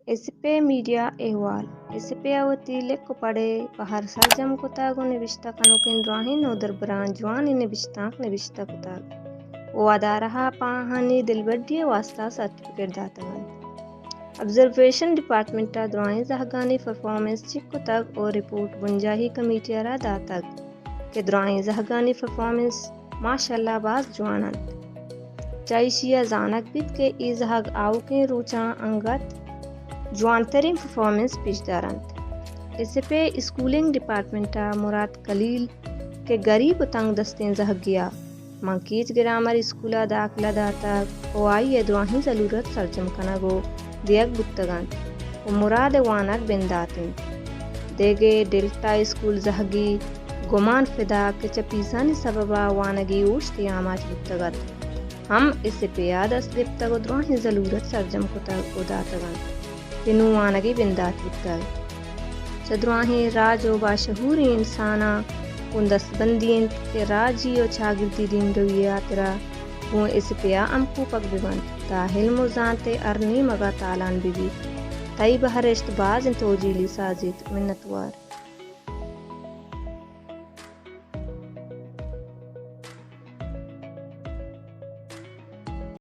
S P media احوال۔ S P ءَ وتی لک ءُ پڑھ ءِ بہر سرجم کتگ ءُ نبشتہ کنوکیں دراہیں نودربراں جوانیں نبشتانک نبشتہ کتگ ءُ ادارہ ءَ پہ آہانی دلبڈی ءِ واستہ سرٹیفکیٹ داتگ انت۔ آبزرویشن ڈیپارٹمنٹ ءَ دراہیں زہگانی پرفارمنس چیک کتگ ءُ رپورٹ بنجاہی کمیٹی ءَ را داتگ کہ دراہیں زہگانی پرفارمنس ماشاءاللہ باز جوان انت۔ چہ ایشی ءَ زانگ بیت کہ اے زہگ آؤکیں روچاں انگت جوانتریں پرفارمنس پیش دار انت۔ ایس پی اسکولنگ ڈیپارٹمنٹ ءَ مراد کلیل کہ گریب ءُ تنگ دستیں زہگے ءَ ماں کیچ گرامر اسکول ءَ داخلہ داتگ ءُ آئی ءِ دراہیں زلورت سرجم کنگ ءُ دیگ بوتگ انت ءُ مراد ءِ وانگ بندات انت۔ دگہ ڈیلٹا اسکول زہگی گمان پدا کہ چہ پیسانی سبب ءَ وانگی اوشتے آماچ بوتگ ات، ہم ایس پی ءَ دست گپتگ ءُ دراہیں زلورت سرجم کتگ ءُ داتگ انت کہ نوں وانگی بندات بوتگ۔ چہ دراہیں راج ءُ باشعوریں انساناں گوں دستبندی انت کہ راجی ءُ چاگردی دیمروی ءِ ہاترا گوں ایس پی ءَ ہمکوپگ بہ بنت، تاں علم ءُ زانت ءِ ہر نیمگ ءَ تالان بہ بیت۔ تئی بہرشت باز انت ءُ جیلی سازیت۔ منتوار۔